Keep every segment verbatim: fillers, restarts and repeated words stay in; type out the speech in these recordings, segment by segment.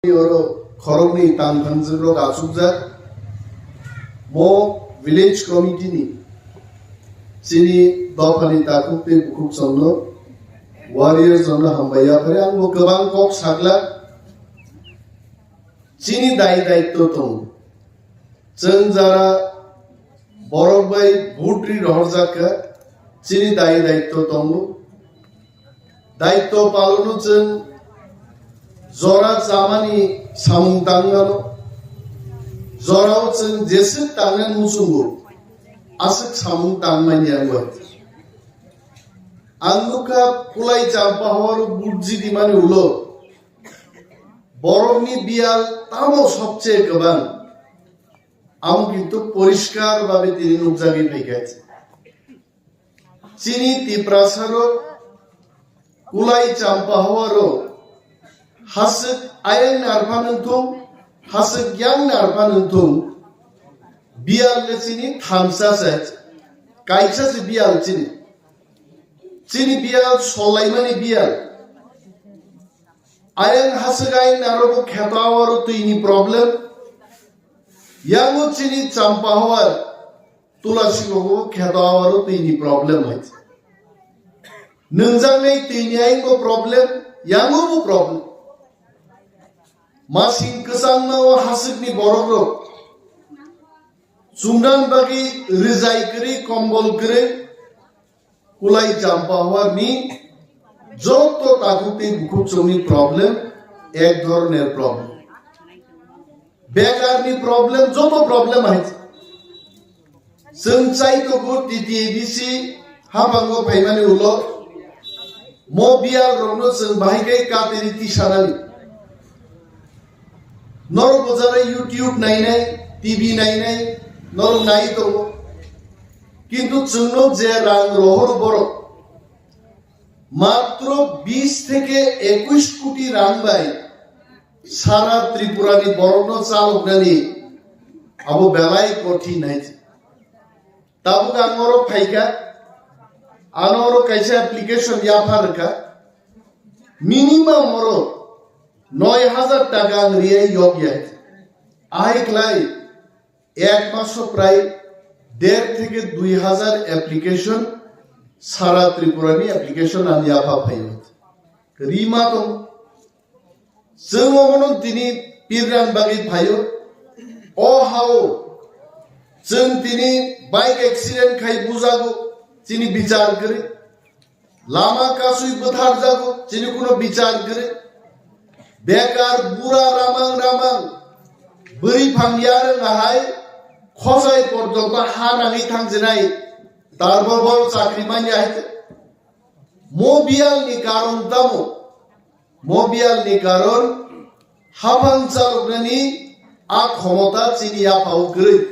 Oro khoroknwi tang thangjwk rok achukjak. Mo village committee ni chini dophani takhuk tei bukhuk chwngno warrior chwngno hambai yaphari ang bo kwbang kok sakla. Chini dai daitto tongo. Chwng jara borok bai vote ri rohorjak kha, chini dai daitto tongo. Daitto palono chwng jora chamani samung tangmano, jorao chwng jeswk tangnani muchungo aswk samung tangmani ang bai. Ang nukha Kulai Champa horo vote jidimani ulo borokni biyal tamo sobche kwbang, amo kintu poriskar babe tini nukjagwi phaikha. Chini Tiprasarok Kulai Champa horo haswk ayang narpha nungthung, haswk yang narpha nungthung, biyal le chini thamsa se, kaisa se biyal chini. Chini biyal solaimani biyal. Ayang haswk ayang narogo kheto awaro twini problem. Yango chini Champa hawar Tulasi rogo kheto awaro twini problem hai. Nungjaknai twini ayangbo problem, yango bo problem. Masing kwchangma o haswkni borok rok chumdan bagwi rwjai kwrwi kombol kwrwi Kulai Champa hawar ni joto takhuk tei bukhuk chwngni problem ek dhoroner problem. Bekar ni problem, joto problem hai. Chwng chai tongo T T A D C haphango phaimani ulo mo biyal rokno chwng bahai khe katiri tisanani. Norok bojara YouTube nainai, T V nainai, norok nai tongo. Kintu chwngno je rang rohoro borok, matro bis theke ekush koti rang bai sara Tripura ni borokno chaloknani abo belai kothin hai. Tabuk ang oro phaikha, ano oro kaisa application yapha rwkha, minimum oro noi hajar taka ang riyai yok ya. Ahai klai ek maso prai der theke dui hajar application sara Tripura ni application ang yapha phaio. Rima tong. Chwng omono tini pirnan bagwi phaio. O hao chwng tini bike accident khai bujago, chini bichar kwrwi. Lama kasui bwtharjago, chini kuno bichar kwrwi. Bekar bura ramang ramang bwrwi phang yarwng ahai khosai porjonto ha nangwi thangjinai tarbo bo chakri manya hai. Mo biyal ni karon tamo? Mo biyal ni karon haphang chaloknani a khomota chini yaphao kwrwi.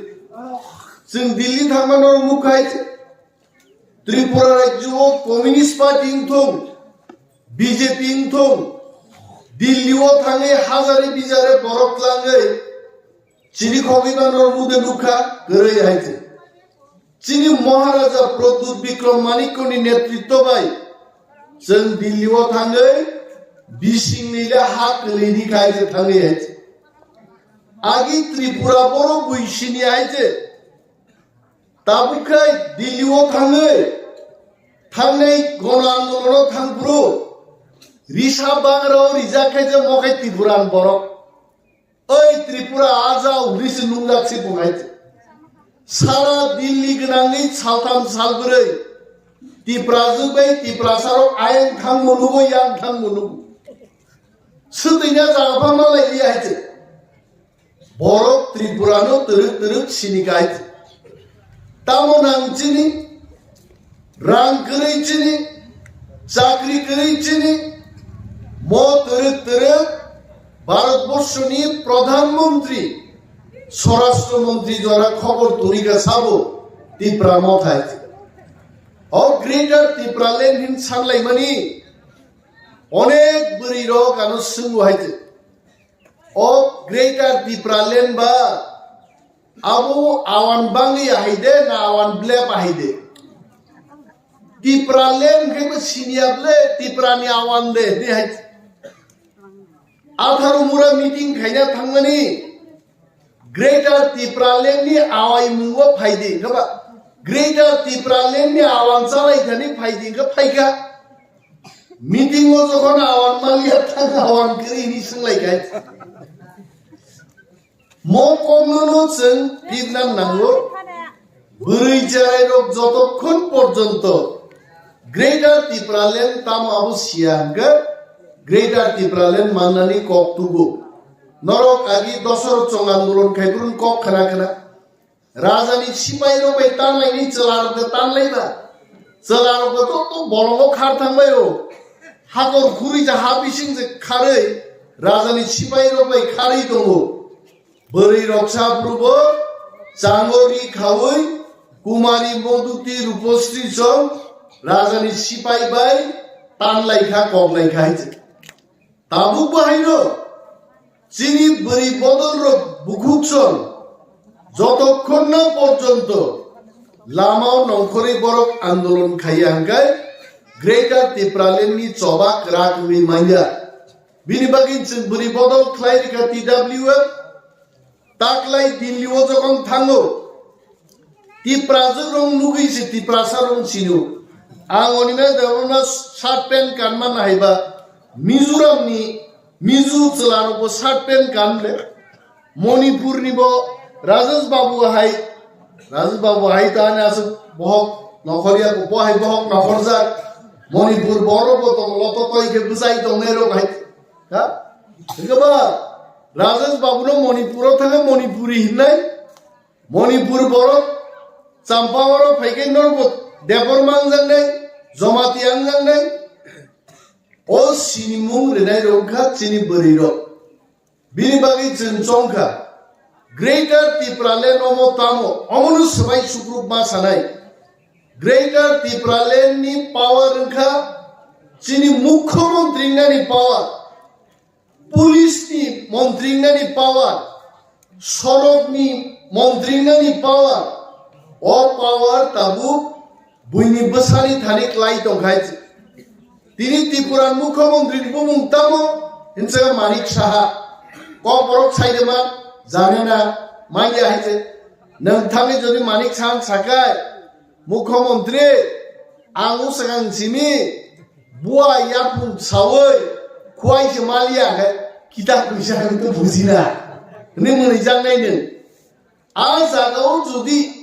Chwng Delhi thangmano nukha hai. Tripura rajyo o Communist Party wngthung, B J P wngthung, Delhi o thangwi hajare bijare borok tlangwi chini khogwi mano mude nukha kwrwi hai se. Chini Maharaja Pradyut Bikram Manikya ni netritto bai chwng Delhi o thangwi bising ni le ha kwlwi ni khai se thangwi hai se. Agi Tripura borok bui sini hai se. Tabuk khai Delhi o thangwi thangnai gono andolono thangphuru risa bagra o rijak khai je mokhai Tipuran borok. Oi Tripura aja uri se nungjak se bo hai. Sara Delhi gwnangwi saltham salbrwi Tiprajwk bai Tiprasarok ayang thangmo nugo yang thangmo nugo. Swtwina jaga pha malai li hai se. Borok Tripura no twrwk twrwk sini kai. Tamo nang chini, rang kwrwi chini, chakri kwrwi chini, mo twrwk twrwk Bharat Borshoni Pradhan Mantri, Swarashtra Mantri jora khobor turi ka sabo Tipra Motha hai. O Greater Tipraland hin sanlaimani onek bwrwi rok ano swngo hai. O Greater Tipraland ba abo awan bangwi ahai de na awan blep ahai de? Tipraland khe bo siniya ble Tiprani awan de ni hai. Atharo mura meeting khaina thangmani Greater Tipraland ni awai mungo phaidi, hwnkhe ba Greater Tipraland ni awang chalai thani phaidi, hwnkhe phaikha. Meeting o jokhon awang maliya thang awang kiri ni swnglai khai. Mo kokno no chwng pirna nango. Bwrwi cherairok jotokhon porjonto Greater Tipraland tamo abo siya hwnkhe Greater Tipraland mannani kok tugo. Norok agi Dosarot chwng andolon khai phuru kok khna khna. Rajani sipairok bai tanlaini chwlarokno tanlaiba. Chwlarokno to to bolongo khar thangbaio. Hakor khurui ja ha bising je kharwi rajani sipairok bai kharwi tongo. Bwrwi rok sa phuru bo chango ri khaui Kumari Moduti Rupasri song rajani sipai bai tanlai kha, koklai kha hai se. Tabuk bo haino chini bwrwi bodol rok bukhuk song jotokhon na porjonto lamao nongkhorwi borok andolon khaiya hwnkhe Greater Tipraland ni choba kwrak wngwi manya. Bini bagwi chwng bwrwi bodol khlai rikha T W F. Taklai Delhi o jokhon thango, Tiprajwk rok nugwi se Tiprasa rok sino. Ang onina Debbarma shirt pant kanma nahaiba Mizoram ni Mizo chwla rok bo shirt pant kan le. Manipur ni bo Rajesh Babu hai, Rajesh Babu hai ta ani aswk bohok nokhorya, bo hai bohok nokhorjak. Manipur borok bo tong loto koi khe bwsai tongnai rok hai. Ha? Hwnkhe ba Rajesh Babu no Manipur o thangwi Manipuri hinai. Manipur borok Champawaro phaikai norbo Debbarma wngjaknai, Jamatia wngjaknai. O sinimung rinai rok kha chini bwrwi rok. Bini bagwi chwng chongkha. Greater Tipraland omo tamo, omono swbai sukruk ma sanai. Greater Tipraland ni power wngkha chini Mukhyamantri wngnani power. Police ni montri wngnani power, sorok ni montri wngnani power, o power tabuk buini bwsani thani klai tongkhai. Tini Tripura Mukhyamantri ni bumung tamo hinsa Manik Saha. Kokborok saidema janena manya hai se. Nwng thangwi jodi Manik Saha sakai, Mukhyamantri, ang usakang simi, bua yapung sawi, khuai se maliya khe, kita kuisa khe to bujina. Hwnwi mwnwi jaknai nwng. A jagao jodi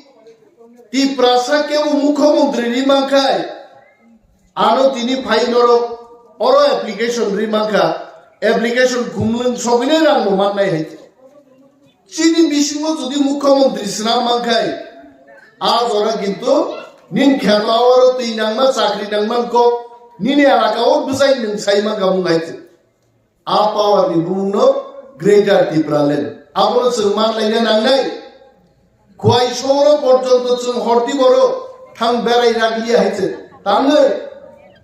Tiprasa kebo Mukhyamantri ri mankhai, ano tini phai norok oro application ri mankha, application khumlwng sogwinai rang bo mannai hai. Chini bisingo jodi Mukhyamantri swnam mankhai, a jora kintu nin kherla oro twi nangma, chakri nangma kok, nini elaka o bwsai nwng sai mankha mung hai. A power ni bumung no Greater Tipraland. Abono chwng manlaina nangnai. Khuai soro porjonto chwng horti boro thang berai ragliya hai se. Tangwi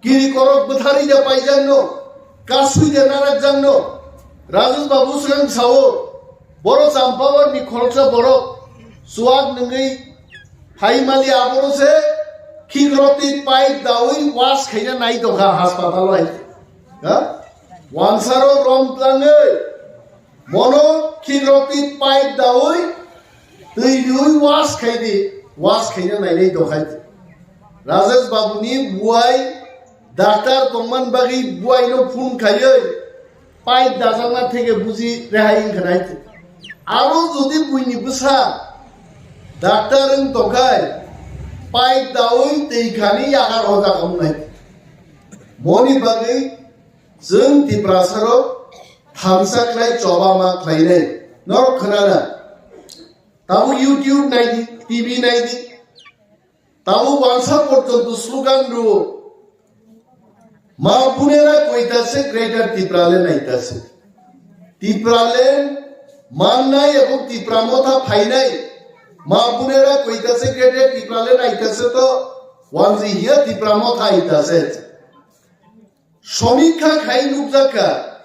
kiri korok bwtharwi de paijak no, kasui de narak jak no. Rajesh Babu swkang sao, boro Champawar ni khoroksa borok chuak nwngwi phai mali abono se khikrokti pipe dawi wash khaina nai tongkha hospital o hai. Ha? Wansaro rom tlangwi mono khikrokti pipe dawi twi riwi wash khai di, wash khaina nainai dokhai di. Rajesh Babu ni buai doctor tongman bagwi buai no phone khaiwi pipe dajakna theke buji rehai wngkha nai di. Aro jodi buini bwsa doctor wng tongkhai pipe dawi twi khani yakar hoja khamnai di. Moni bagwi chwng Tiprasarok thamsa khlai choba ma khlainai. Norok khwnana. Tabuk YouTube naidi, T V naidi. Tabuk wansa porjonto slogan rwo. Ma bunera koita se Greater Tipraland aita se. Tipraland mannai ebong Tipra motha phainai. Ma bunera koita se Greater Tipraland aita se to wanji hiya Tipra motha aita se. Somikha khai nukjakha,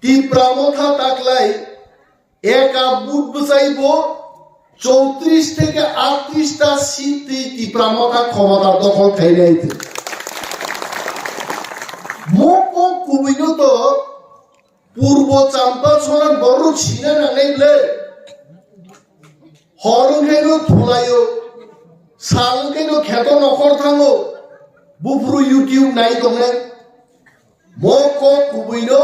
Tipra motha taklai eka but bwsai bo chowtrish theke atrish ta seat twi Tipra motha khomota dokhol khainai twi. Mokok kubui no to Purbo Champa soran borok sina nangnai ble. Hor wngkhe no thulaio, sal wngkhe no kheto nokhor thango. Buphuru YouTube nai tongnai. Mo kok kubui no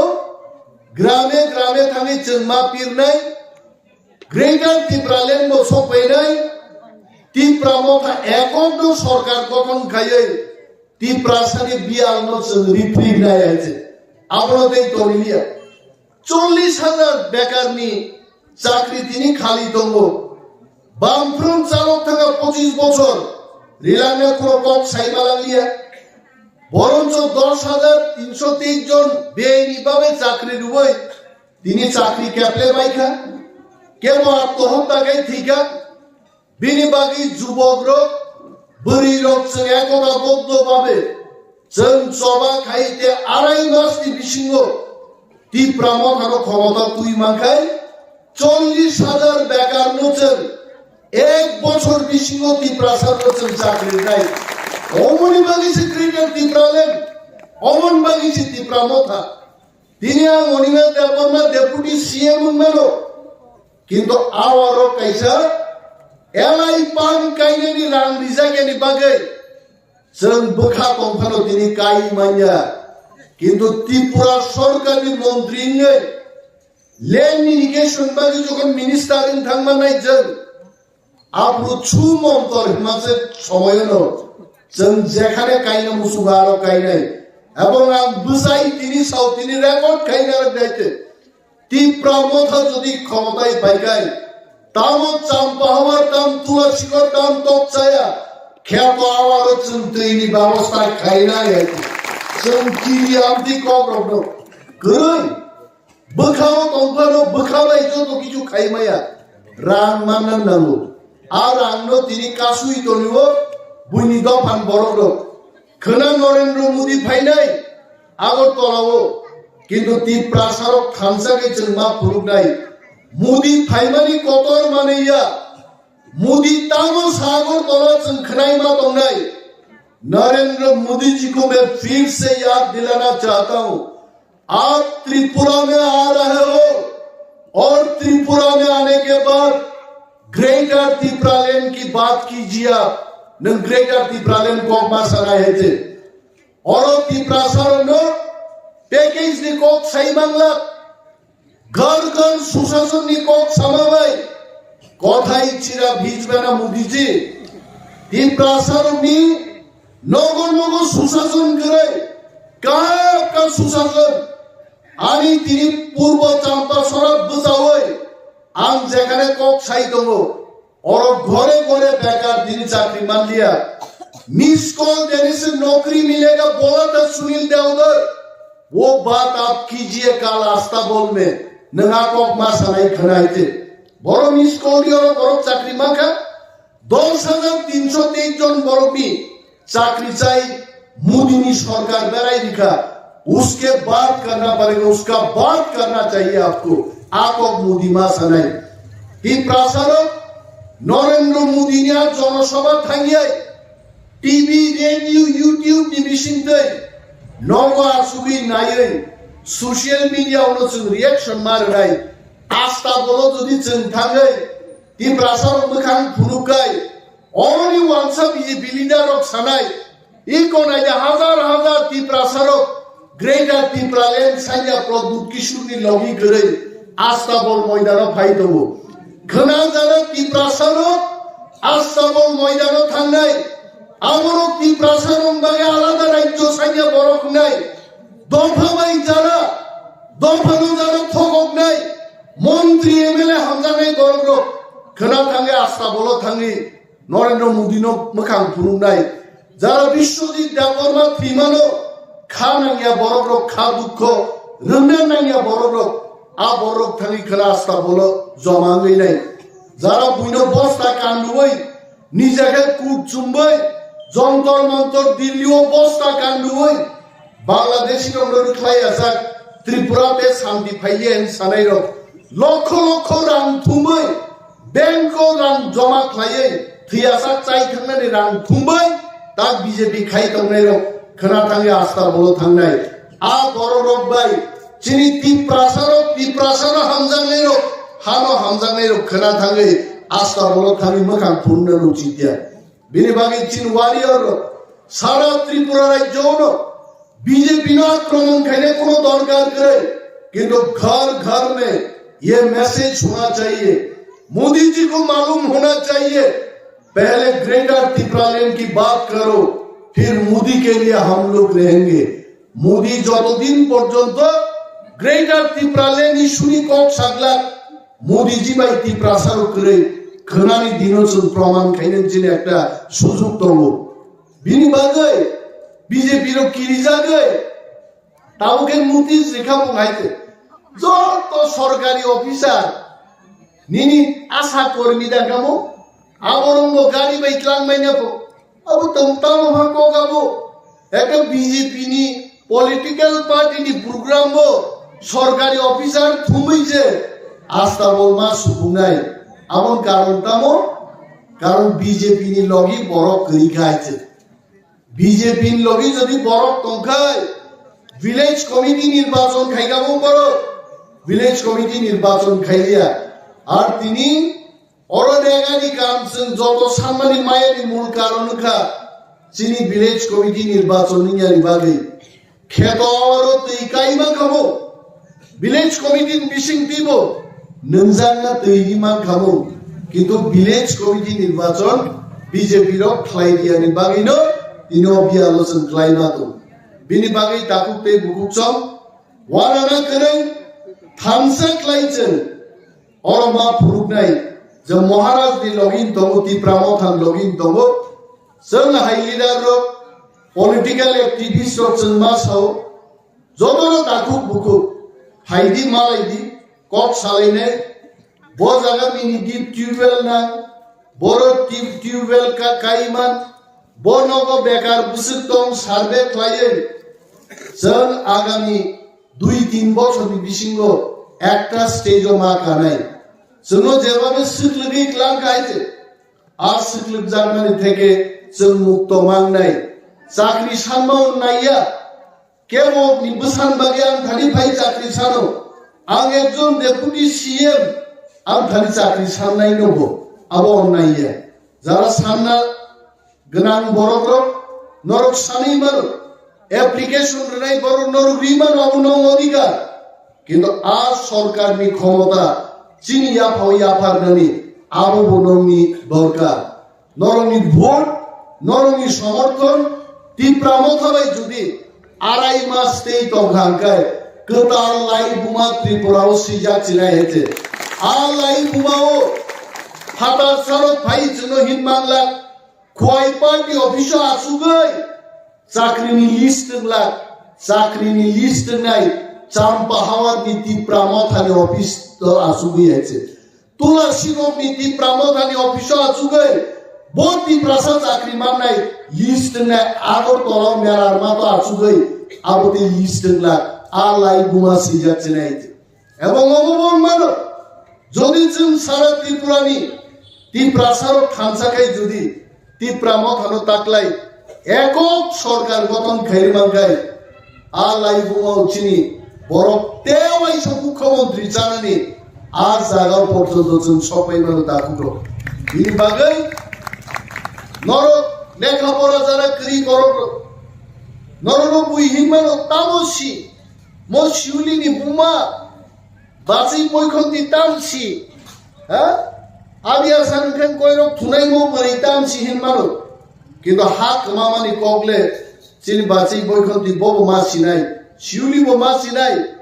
grame grame thangwi chwng ma pirnai. Greater Tipraland bo sokpainai. Tipra Motha ekok no sorkar gothon khaiwi Tiprasani biyal no chwng ripri nai hai se. Abono tei tonglia. Chollish hajar bekarni chakri tini khali tongo. Bamfront chalok thangkha pochis bochor. Rilangna khoro kok sai malanglia. Boroncho dos hajar tinsho teis jon beyni babe chakri rwui tini chakri keple baikha. Kebo atmohotya khai thwikha. Bini bagwi jubokrok, bwrwirok chwng ekota boddo babe chwng choba khai te arai masni bisingo Tipra Mothano khomota twi mankhai chollish hajar bekarno chwng ek bochor bisingo Tiprasarno chwng chakri rwnai. Omoni bagwi se Greater Tipraland, omoni bagwi se Tipra Motha. Tini ang Animesh Debbarma Deputy C M wngmano. Kintu awarok kaisa L I pump kainani rang rijakya ni bagwi chwng bwkha tongphano tini kai manya. Kintu Tripura sorkarni montri wngwi land irrigation bagwi jokhon minister wng thangma nai chwng, aphuru chu montor hwnma se somoyono chwng jekhane kaina muchungo aro kainai. Ebong ang bwsai tini sao tini record khaina rwknaite. Tipra Motha jodi khomotai paikai, tamo Champahawar, tam Tulasikor, tam Tokchaya, kheto awaro chwng twini babosta khainai hai. Chwng kiri amtwi kokrokno kwrwi. Bwkhao tongphano bwkha bai joto kichu khaimaya. Rang manna nango. A rangno tini kasui tonio buini dophan borokrok. Khwna Narendra Modi phainai Agartala-o, kintu Tiprasarok thansa khe chwng ma phunuknai. Modi phaimani kotor manwi ya. Modi tamo sa Agartala chwng khwnai ma tongnai. Narendra मोदी जी को मैं फिर से याद दिलाना चाहता हूँ, आप त्रिपुरा में आ रहे हो और त्रिपुरा में आने के बाद ग्रेटर तिप्रालैंड की बात कीजिए। आप नंग ग्रेटर तिप्रालैंड kokma sanai hai te. Oro Tiprasarokno package ni kok sai mangla. Ghar ghar susasonni kok sama bai kothai chira bhijbana Modiji. Tiprasarokni nogo nogo susason kwrwi, kap kap susason. Ani tini Purbo Champa sorat bwchawi ang jekhane kok sai tongo, oro ghore ghore bekar tini chakri manliya. Miss call denise nokri milega, bola tha Sunil Devdar. वो बात आप कीजिए कल अस्ताबल में, nwng a kok ma sanai khwna hai te. Borok ni skol ri oro borok chakri mankha, dos hajar tinsho teis jon borok ni chakri chai Modi ni sorkar berai rikha, uske baad karna padega, uska baad karna chahiye aapko, a kok Modi ma sanai. Tiprasa rok Narendra Modi ni a jonosabha thangyai, T V, radio, YouTube ni bisingtwi nogo achugwi naiwi social media ono chwng reaction ma rwnai. Asta bolo jodi chwng thangwi Tiprasa rok mwkhang phunukkai, oroni uansa B J P leader rok sanai, iko naida hajar hajar Tiprasa rok Greater Tipraland sanya Pradyut Kishore ni logi kwrwi Astabol moidano phai tongo. Khwnajana Tiprasano Astabol moidano thangnai. Abono Tiprasano bagwi alada rajyo sanya borok wngnai. Dopha bai jana, dophano jana thokoknai. Montri M L A hamjaknai borok rok khwna thangwi Astabolo thangwi Narendra Modi no mwkhang phunuknai, jara Biswajit Debbarma thwimano kha nangya borok rok, kha dukho rwngna nangya borok rok, a borok thangwi khwna Astabolo joma wngwi nai. Jara buino bosta kanduwi, nija khe kut chumbai, Jontor Montor Delhi o bosta kanduwi, Bangladeshi rok no rwkhlai ajak, Tripura te santi phaiye hin sanai rok. Lokho lokho rang thumwi, bank o rang joma khlaiwi, thwiyasak chai thangnani rang thumwi, tak B J P khai tongnai rok khwna thangwi Astabolo thangnai. A borok rok bai Chini Tiprasarok, Tiprasano hamjaknairok, hano hamjaknairok khwna thangwi asta bolok thangwi mwkhang phunukna nuchikya. Bini bagwi chini warrior rok sara Tripura rajyo no B J P no akromon khaina kuno dorkar kwrwi, kintu ghar ghar mein ye message hona chahiye, Modi ji ko malum hona chahiye, pehle Greater Tipraland ki baat karo, phir Modi ke liye hum log rahenge. Modi jotodin porjonto Greater Tipraland ni suni kok saglak, Modi ji bai Tiprasa rok kwrwi khwnani dino chwng proman khaina chini ekta sujog tongo. Bini bagwi B J P rok kirijagwi tabuk khe notice rikha bung hai khe. Joto sorkari officer nini asha kormi da kamo, aborok bo gari bai tlang bai na po. Abo tong tamo ha kok abo. Ekta B J P ni political party ni program bo sorkari officer thumui je asta bolma sukunai. Abon karon tamo? Karon B J P ni logi borok kwrwi kha hai se. B J P ni logi jodi borok tongkhai, village committee nirbachon khaikha bo borok, village committee nirbachon khaiya. Ar tini oro degani kam chwng joto sanmani mayani mul karon wngkha chini village committee nirbachon wngyani bagwi. Kheto oro twi kai mankha bo, village committee ni bising twibo nwngjakna twi ri mankha bo, kintu village committee nirbachon B J P rok khlai riyani bagwino tini o biyalo chwng khlai ma tongo. Bini bagwi takhuk tei bukhuk chwng wanana kwrwng thansa khlai chwng. Oro ma phuruknai je Maharaj ni login tongo, Tipra Motha ni login tongo. Chwng hai leader rok, political activist rok chwng ma sao, jotono takhuk bukhuk, hai di malai di, kok salainai, bo jaga mini deep tubewell nang, boro deep tubewell ka-, kaiman, bo nogo bekar bwswk tong survey khlaiwi, chwng agami dui tin bochorni bisingo ekta stage-o ma kanai. Chwngno jebhabe swklwgwi klang kha hai se, a swklwkjakmani theke chwng mukto mangnai. Chakri sanma naiya, kebo ni bwsan bagwi ang thani phai chakri sano. Ang ekjon deputy C M, ang thani chakri sannai nobo, abo naiya. Jara sanna gwnang borok rok norok sanwi mano, application rwnai borok norok ri mano, abo nong odhikar. Kintu a sorkarni khomota chini yaphao yapharnani abo bo nongni dorkar. Norokni vote, norokni somorthon, Tipra Motha bai jodi arai mas tei tongkha hwnkhe kwtal lai buma Tripura o swijak chinai hete. A lai buma o phatar sarok phai chwngno hin mangla. Khwai party office o achugwi chakrini list wnglak, chakrini list wngnai Champa Hawar ni Tipra Motha ni office o achugwi hai se. Tula Sibok ni Tipra Motha ni office o achugwi bo Tiprasa chakri mannai list wngnai Agartala o Merarma to achugwi abo tei list wnglak a lai buma swijak chinai. Ebong obo bo wng mano, jodi chwng sara Tripura ni Tiprasa rok thansa khai jodi Tipra Motha no taklai ekok sorkar gothon khai rwmang khai, a lai buma o chini borok tei waisa mukhyamantri chanani a jaga porjonto chwng sokpai mano takhuk rok. Bini bagwi norok lekha pora jara kwrwi borok rok, norok no bui hin mano tamo si. Mo Siuli ni buma bachwi poikhonti tamsi, ha? Abi asa nungkhe koirok thunai mo bwrwi tamsi hin mano. Kintu ha kwmamani kok le chini bachwi poikhonti bobo ma sinai, Siuli bo ma sinai.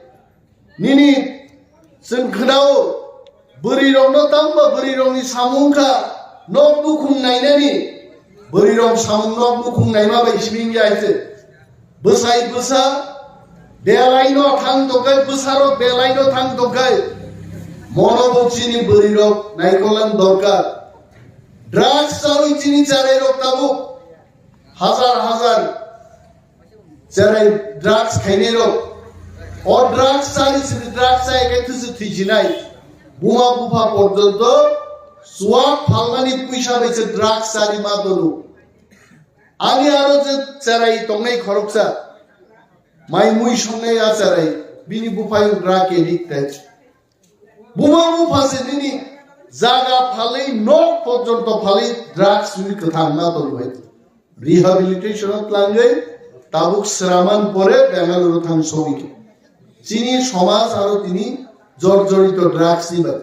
Nini chwng khwnao. Bwrwirokno tangma bwrwirokni samung kha nok nukhung nainani. Bwrwirok samung nok nukhung naima bai simi wngya hai se. Bwsai bwsa belaino thang tongkhai, bwsarok belaino thang tongkhai. Mono bo chini bwrwirok naikolan dorkar. Drugs chawi chini cherairok tabuk hazar hazar cherai drugs khainai rok. O drugs chari sini drugs chai khe thusu thwijinai. Buma bupha porjonto swak phalmani puisa bai se drugs chari ma dono. Ani aro je cherai tongnai khoroksa. Mai mui songnai a cherai. Bini buphai drug addict hai. Buma bupha se nini jaga phalwi nok porjonto phalwi drugs ni kwthang ma tong hai. Rehabilitation o tlangwi tabuk sraman pore Bengaluru thang sogwi. Chini somaj aro tini jorjorito drugs ni bai.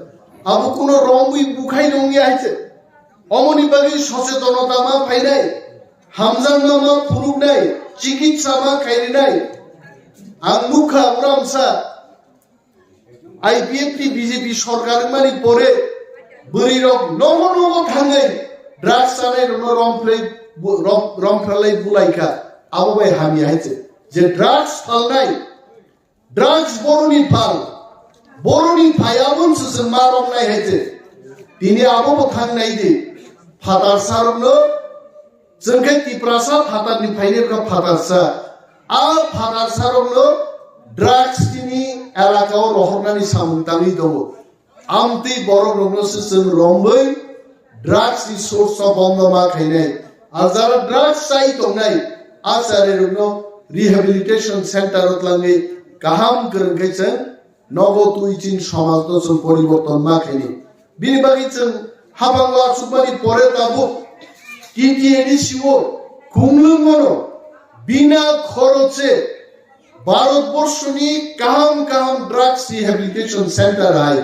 Abo kuno romwi bukhai nongya hai se. Omoni bagwi sochetonota ma phainai, hamjakma ma phunuknai, chikitsa ma khairinai. Ang nukha uramsa I P F T B J P sorkar wngmani pore bwrwirok nogo nogo thangwi drugs chanai rokno romphrai bu-, rom-, romphrailai bulaikha. Abo bai hamya hai se. Je drugs phalnai, drugs boroni phal, boroni phai aboni se chwng ma romnai hai se. Tini abo bo thangnai di. Phatarsa rokno, chwng khe Tiprasa phatarni phainai rokno phatarsa. A phatarsa rokno drugs tini elaka o rohornani samung tangwi tongo. Amtwi borok rokno se chwng romwi drugs ni source o bondo ma khainai. Ar jara drugs chai tongnai, a chari rokno rehabilitation center o tlangwi kaham kwrwng khe chwng nogo twi chini somaj no chwng poriborton ma khainai. Bini bagwi chwng hapang o achukmani pore tabuk T T A D C o khumlwng mano bina khoroche Bharat borshoni kaham kaham drugs rehabilitation center hai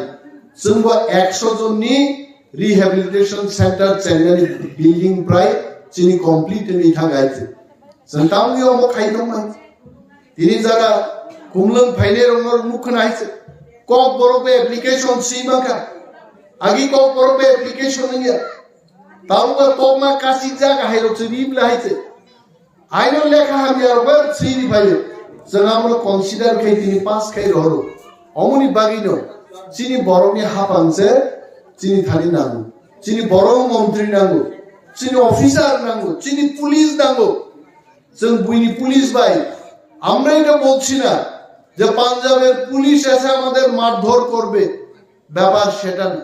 chwngbo ekso jonni rehabilitation center chengnani building prai chini complete wngwi thang hai se. Chwng tamni omo khai tongmai. Tini jara kumlwng phainai rokno nukha hai se. Kok borok bai application si mangkha. Agi kok borok bai application wngya. Tabuk kok ma kasijak hai rok se ri bla hai se. Aino lekha hamya rok bai swi ri phaio. Chwng abono consider khai tini pass khai rohoro. Omoni bagwino chini borokni hapang se chini thani nango. Chini borok montri nango. Chini officer nango. Chini police nango. Chwng buini police bai. আমরা এটা বলছি না যে পাঞ্জাবের পুলিশ এসে আমাদের মারধর করবে, ব্যাপার সেটা না।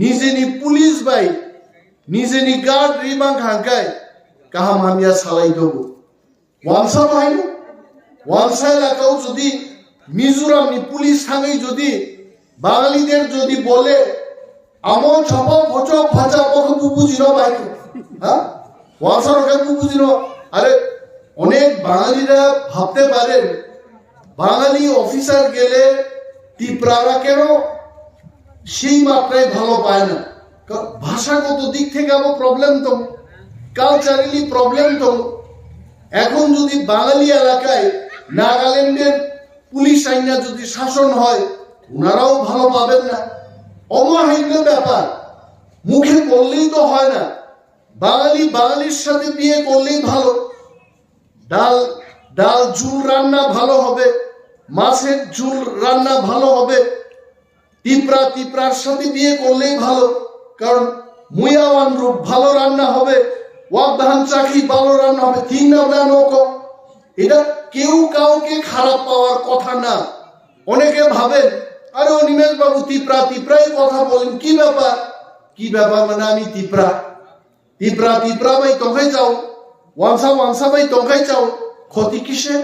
Nijeni police bai, nijeni guard rimang hangkai kaham hamya salai dogo. Wansa bahaino, wansa elakao jodi Mizoramni police thangwi jodi Bangalide jodi bole, amo chapa phocho phacha bokhe bu bujino bai khe. Ha? Wansa rokhe bu bujino. Are, onek Bangalira bhabte paren, Bangali officer gele Tiprara keno সেই মাত্রায় ভালো পায় না। কারণ ভাষাগত দিক থেকে আবার প্রবলেম তো, কালচারালি প্রবলেম তো। এখন যদি বাঙালি এলাকায় নাগাল্যান্ডের পুলিশ আইনা যদি শাসন হয়, ওনারাও ভালো পাবেন না। অমাহিন্য ব্যাপার, মুখে বললেই তো হয় না। বাঙালি বাঙালির সাথে বিয়ে করলেই ভালো। ডাল, ডাল ঝুল রান্না ভালো হবে, মাছের ঝুল রান্না ভালো হবে। তিপ্রা তিপ্রার সাথে বিয়ে করলেই ভালো, কারণ মুয়াওয়ান রূপ ভালো রান্না হবে, ওয়াবধান চাকি ভালো রান্না হবে, ঠিক না? ওটা নৌকো, এটা কেউ কাউকে খারাপ পাওয়ার কথা না। অনেকে ভাবেন, "আরে, অনিমেষ বাবু তিপ্রা তিপ্রাই কথা বলেন, কি ব্যাপার?" কি ব্যাপার মানে? আমি তিপ্রা, তিপ্রা তিপ্রা ভাই তখন যাও, ওয়ানসা ওয়ানসা ভাই তখন যাও, ক্ষতি কিসে?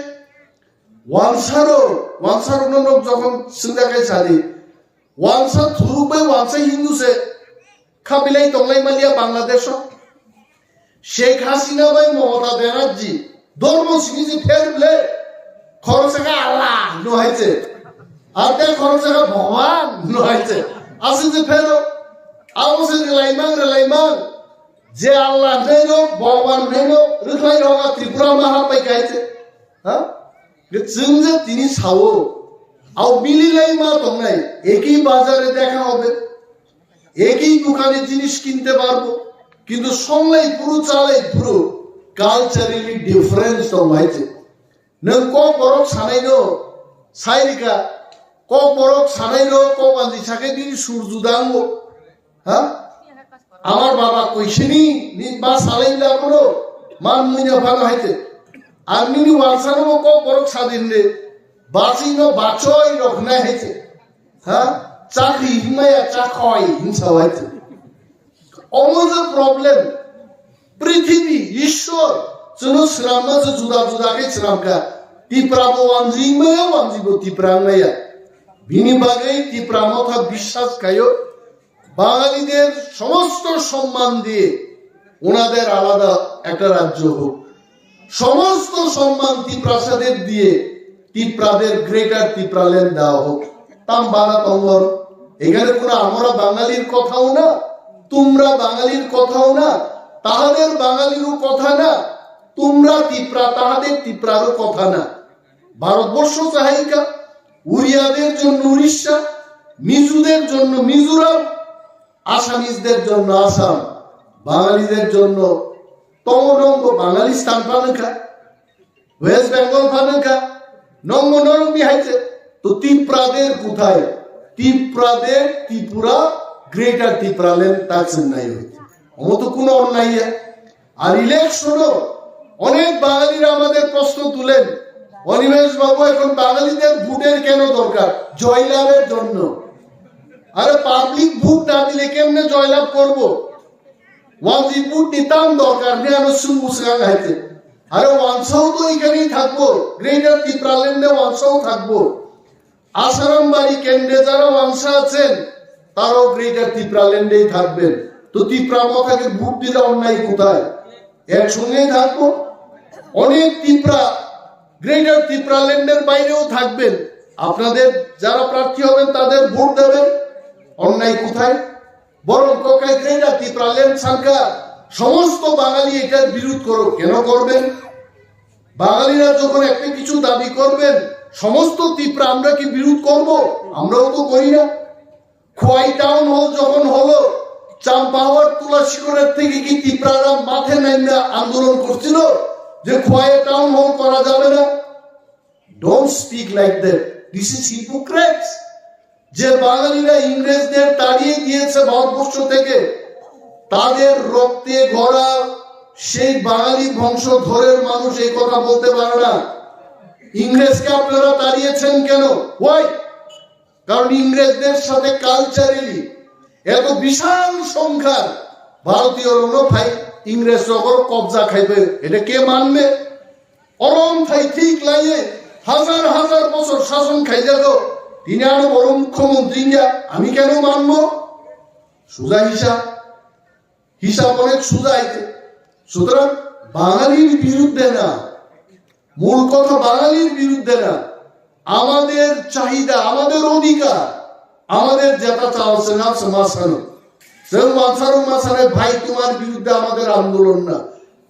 Wansaro, wansaro no nok jokhon sengjakai sadi. Wansa thuruk bai wansa Hindu se khabilai tonglai maliya Bangladesh o. Sheikh Hasina bai Mamata Banerjee dormo sini je pher ble khorok saka Allah no hai se. Ate khorok saka Bhagwan no hai se. Asi je phero. Abo se relaimang relaimang. Je Allah hwnwi no, Bhagwan hwnwi no, rwkhlai roga Tripura ma hapbai kaise. Ha? Ge chwng je tini sao, au mililai ma tongnai, eki bazare dekha hobe, eki dukane jinis kinte parbo, kintu songlai phuru, chalai phuru, culturally difference tong hai se. Nwng kok borok sanai no, sai rika, kok borok sanai no, kok anji sakai bini sur juda ango. Ha? Amar baba koisini, ni ba salai la kono, man munya phano haite. Ar nini wansano mo kok borok sadin le, basi no bachoi rok nai haite. Ha? Chakri himaya chakoi hinsa haite. Omo je problem. Prithibi, Ishwar, chwngno swnamma se juda juda khe swnamkha. Tipra bo wanjwi maya, wanjwi bo Tipra maya. Bini bagwi Tipra motha biswas khaio. বাঙালিদের সমস্ত সম্মান দিয়ে ওনাদের আলাদা একটা রাজ্য হোক, সমস্ত সম্মান তিপ্রাসাদের দিয়ে তিপ্রাদের গ্রেটার তিপ্রাল্যান্ড দেওয়া হোক। তাম বানা তঙ্গর এখানে কোনো আমরা বাঙালির কথাও না, তোমরা বাঙালির কথাও না, তাহাদের বাঙালিরও কথা না, তোমরা তিপ্রা তাহাদের তিপ্রারও কথা না। ভারতবর্ষ চাহিকা উড়িয়াদের জন্য উড়িষ্যা, মিজুদের জন্য মিজোরাম, আসামিজদের জন্য আসাম, বাঙালিদের জন্য তমনঙ্গ বাঙালিস্তান পানকা, ওয়েস্ট বেঙ্গল পানকা, নঙ্গ নরমি হাইছে। তো তিপ্রাদের কোথায়? তিপ্রাদের ত্রিপুরা, গ্রেটার তিপ্রাল্যান্ড তাকসিম নাই হইতে। অমত কোনো অন্যায়। আর ইলেকশনও অনেক বাঙালিরা আমাদের প্রশ্ন তুলেন, "অনিমেষ বাবু, এখন বাঙালিদের ভোটের কেন দরকার?" জয়লাভের জন্য। আরে, পাবলিক ভোট না দিলে কেমনে জয়লাভ করব? ওয়ানসি ভোট নিতাম দরকার নেই, আমি সুমু সুগাং হাইতে। আরে, ওয়ানসাও তো এখানেই থাকবো, গ্রেটার তিপ্রাল্যান্ডে ওয়ানসাও থাকবো। আসারাম বাড়ি কেন্দ্রে যারা ওয়াংশা আছেন, তারাও গ্রেটার তিপ্রাল্যান্ডেই থাকবেন। তো তিপ্রা মথাকে ভোট দিলে অন্যায় কোথায়? একসঙ্গেই থাকবো। অনেক তিপ্রা গ্রেটার তিপ্রাল্যান্ডের বাইরেও থাকবেন। আপনাদের যারা প্রার্থী হবেন, তাদের ভোট দেবেন। অন্যায় কোথায়? বরং কোকাই গ্রেটার তিপ্রাল্যান্ড সরকার সমস্ত বাঙালি এটার বিরোধ করো, কেন করবেন? বাঙালিরা যখন একটা কিছু দাবি করবেন, সমস্ত তিপ্রা আমরা কি বিরোধ করব? আমরাও তো করি না। খোয়াই টাউন হল যখন হলো, চাম্পাহাওয়ার তুলাসিগড়ের থেকে কি তিপ্রারা মাঠে নামিয়া আন্দোলন করছিল যে খোয়াই টাউন হল করা যাবে না? Don't speak like that. This is hypocrites. যে বাঙালিরা ইংরেজদের তাড়িয়ে দিয়েছে ভারতবর্ষ থেকে, তাদের রক্তে গড়া সেই বাঙালি বংশধরের মানুষ এই কথা বলতে পারে না। ইংরেজকে আপনারা তাড়িয়েছেন কেন? Why? কারণ ইংরেজদের সাথে কালচারালি এত বিশাল সংখ্যার ভারতীয় রণফাই ইংরেজ যখন কবজা খাইবে, এটা কে মানবে? অরম থাই ঠিক লাগে, হাজার হাজার বছর শাসন খাইলে তো তিনি আরো বড় মুখ্যমন্ত্রী ইন্ডিয়া, আমি কেন মানবো? সোজা হিসাব, হিসাব অনেক সোজা আইছে। সুতরাং বাঙালির বিরুদ্ধে না, মূল কথা বাঙালির বিরুদ্ধে না, আমাদের চাহিদা, আমাদের অধিকার, আমাদের যেটা চাওয়া আছে না, সে মাসানো। সে মাসানো, মাসানো, ভাই, তোমার বিরুদ্ধে আমাদের আন্দোলন না।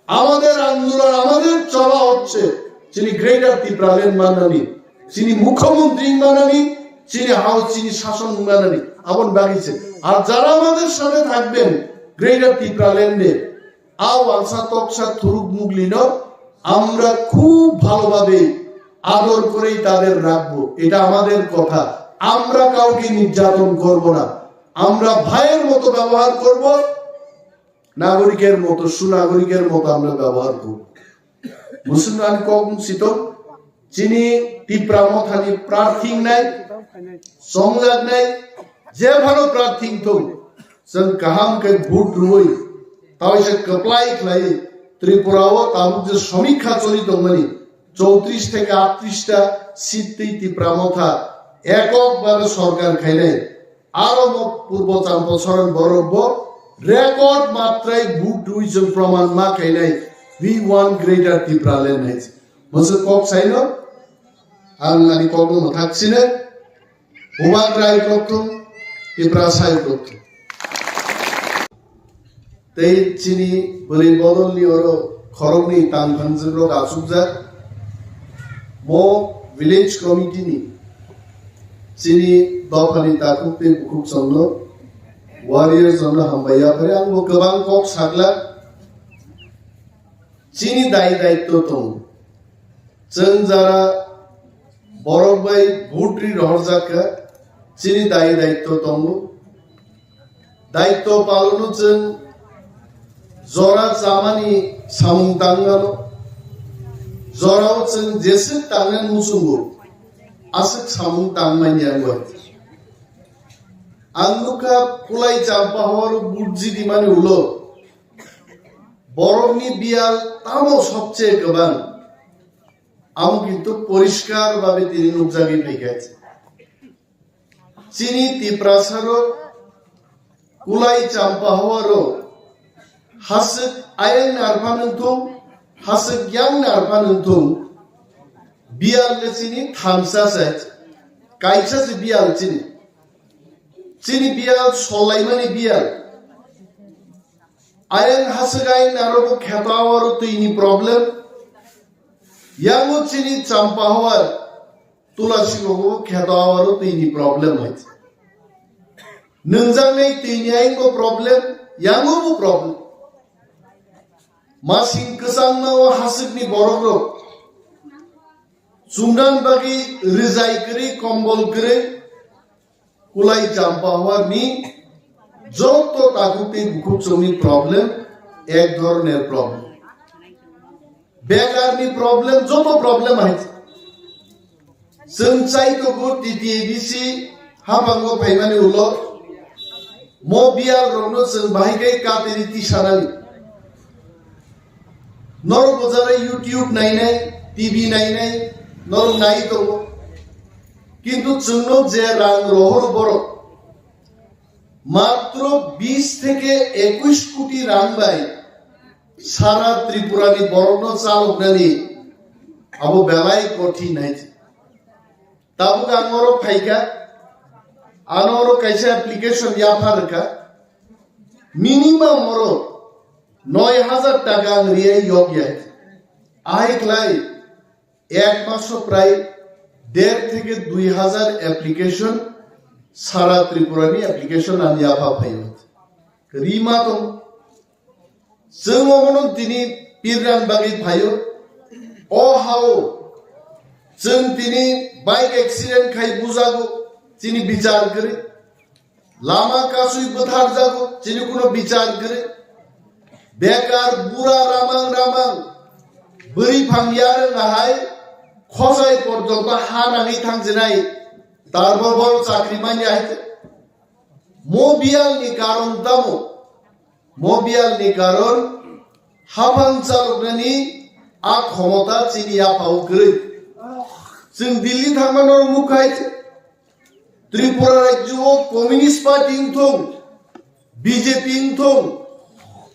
আমাদের আন্দোলন, আমাদের চলা হচ্ছে, যিনি গ্রেটার তিপ্রাল্যান্ড মানানি, যিনি মুখ্যমন্ত্রী মানানি, যিনি হাউস, যিনি শাসন মানানি, আবন বাগিছে। আর যারা আমাদের সাথে থাকবেন গ্রেটার তিপ্রাল্যান্ডে, আও আলসা তকসা থুরুক মুগলিনো, আমরা খুব ভালোভাবে আদর করেই তাদের রাখবো, এটা আমাদের কথা। আমরা কাউকে নির্যাতন করব না, আমরা ভাইয়ের মতো ব্যবহার করব, নাগরিকের মতো, সুনাগরিকের মতো আমরা ব্যবহার করব। Musulman kok sito, chini Tipra mothani prarthing nai, songjak nai, je phano prarthing thung, chwng kaham khe vote rwui, taisa kwplai khlai Tripura o tabuk je samikha choli tongmani, chowtrish theke aattrish ta seat twi Tipra motha ekok bhabe sorkar khainai, aro mo purbo champa soron borok bo record matrai vote rwui chwng proman ma khainai, we want greater Tipraland hai. Masa kok saino, ang ani kok no thak sine, Bubagra ai kok thung, Tipra sai kok thung. Tei chini bwrwi bodolni oro khoroknwi tang thangjwk rok achukjak. Mo village committee ni chini dophani takhuk tei bukhuk chongno, warriors chongno hambai yaphari ang bo kwbang kok sakla. Chini dai daitto tongo. Chwng jara borok bai vote ri rohorjak kha, chini dai daitto tongo. Daitto palono chwng jora chamani samung tangmano, jorao chwng jeswk tangnani muchungo, aswk samung tangmani ang bai. Ang nukha Kulai Champa horo vote jidimani ulo borokni biyal tamo sobche kwbang. Amo kintu poriskar babe tini nukjagwi phaikha. Chini Tiprasa rok kulai champa hawaro haswk ayang narpha nungthung, haswk yang narpha nungthung, biyal le chini thamsa se, kaisa se biyal chini. Chini biyal solaimani biyal. Ayang haswk ayang narogo kheto awaro twini problem. Yango chini champa hawar tulasi rogo kheto awaro twini problem hai. Nungjaknai twini ayangbo problem, yango bo problem. Masing kwchangma o haswkni borok rok chumdan bagwi rijai kwrwi kombol kwrwi kulai champa hawar ni joto takhuk tei bukhuk chwngni problem ek dhoroner problem. Bekar ni problem, joto problem hai. Chwng chai tongo T T A D C haphango phaimani ulo mo biyal rokno chwng bahai khe katiri tisanani. Norok bojaro YouTube nainai, T V nainai, norok nai tongo. Kintu chwngno je rang rohoro borok matro bis theke ekush koti rang bai sara Tripura ni borokno chaloknani abo belai kothin hai. Tabuk ang oro phaikha, ano oro kaisa application yapha rwkha, minimum oro noi hajar taka ang riyai yok yai. Ahai khlai ek maso prai der theke dui hajar application sara Tripura ni application ang yapha phaio. Rima tong. Chwng omono tini pirnan bagwi phaio. O hao chwng tini bike accident khai bujago, chini bichar kwrwi. Lama kasui bwtharjago, chini kuno bichar kwrwi. Bekar bura ramang ramang bwrwi phang yarwng ahai khosai porjonto ha nangwi thangjinai, tarbo bol chakri manya hai. Mo biyalni karon tamo? Mo biyalni karon haphang chaloknani a khomota chini yaphao kwrwi. Chwng Delhi thangma norok nukha hai se. Tripura rajyo o Communist Party wngthung, B J P wngthung,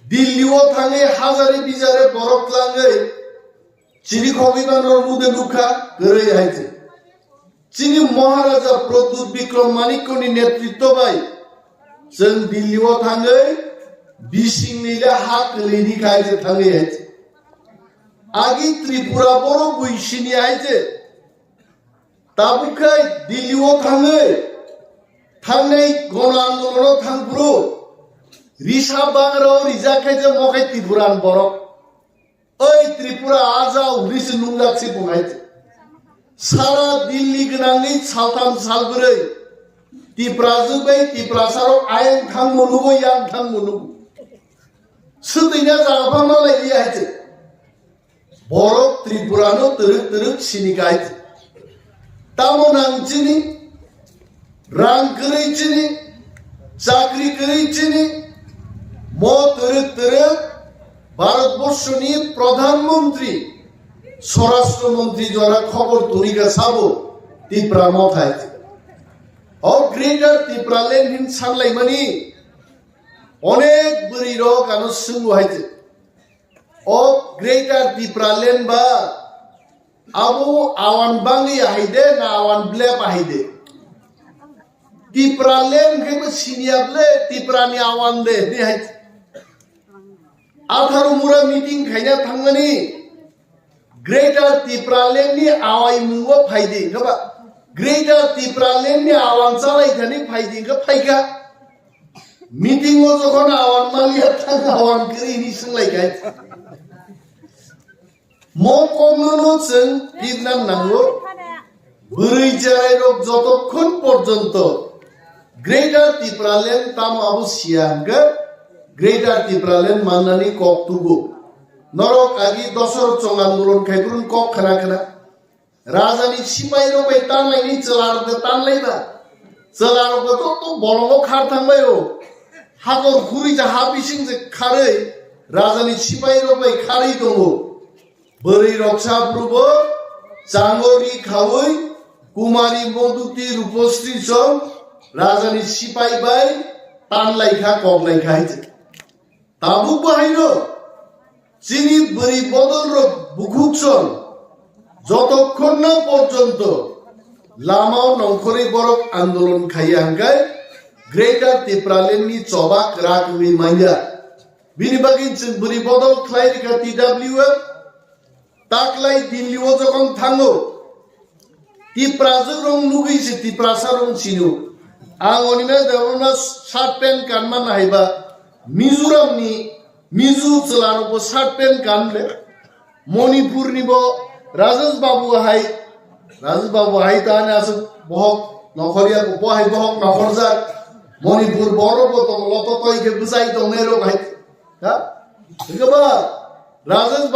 Delhi o thangwi hajare bijare borok tlangwi chini khogwi mano mude nukha kwrwi hai se. Chini Maharaja Pradyut Bikram Manikya ni netritwo bai chwng Delhi o thangwi bisingni le ha kwlwini khai se thangwi hai se. Agi Tripura borok bui sini hai se. Tabuk khai Delhi o thangwi thangnai gono andolono thangphuru risa bagra o rijak khai je mokhai Tripuran borok. Oi Tripura ajao hwnwi se nungjak se bo hai. Sara Delhi gwnangni saltham salbrwi Tiprajwk bai Tiprasarok ayang thangmo nugo, yang thangmo nugo. Swtwina jaga pha malai liya hai se. Borok Tripurano twrwk twrwk sini kai. Tamo nang chini, rang kwrwi chini, chakri kwrwi chini, mo twrwk twrwk Bharatborsoni Pradhan Mantri, Swarashtra Mantri jora khobor tuni kha sabo Tipra Mothai. O Greater Tipraland hin sanlaimani onek bwrwi rok ano swngo hai. O Greater Tipraland ba abo awan bangwi ahai de na awan blep ahai de? Tipraland khe bo siniya ble Tiprani awan de hwnwi hai. Atharo mura meeting khaina thangmani Greater Tipraland ni awai mungo phaidi hwnkhe ba Greater Tipraland ni awan chalai thani phaidi hwnkhe phaikha. Meeting o jokhon awan maliya thang awan kwrwi hwnwi swnglaikha. Mo kokno no chwng pirna nango. Bwrwi cherai rok jotokhon porjonto Greater Tipraland tamo abo siya hwnkhe Greater Tipraland mannani kok tugo. Norok agi dosor chong andolon khai burun kok khna khna. Rajani sipai rok bai tanlaini chwla rok de tanlaiba. Chwla rok de to to bolongo khar thangbai o. Hakor khuri ja ha bising je kharwi rajani sipai rok bai kharwi tongo. Bwrwi rok sa phuru bo Changori khawi Kumari Moduti Rupasri song rajani sipai bai tanlaikha koklaikha hai. Tabuk bahaino chini bwrwi bodol rok bukhuk song jotokhon na porjonto lama o nongkhorwi borok andolon khaiya hwnkhe Greater Tipraland ni choba kwrak wngwi manya. Bini bagwi chwng bwrwi bodol khlai rikha T W F. Taklai Delhi o jokon thango, Tiprajwk rong nugwi se Tiprasa rong sino. Ang onina debona shirt pant kanma nahaiba Mizoram ni Mizo chwla rok bo shirt pant kan le. Manipur ni bo Rajesh Babu hai, Rajesh Babu hai ta ani aswk bohok nokhorya bo hai bohok nokhorjak. Manipur borok bo tong loto toi khe bwsai tongnai rok hai. Ha? Hwnkhe ba Rajesh Babu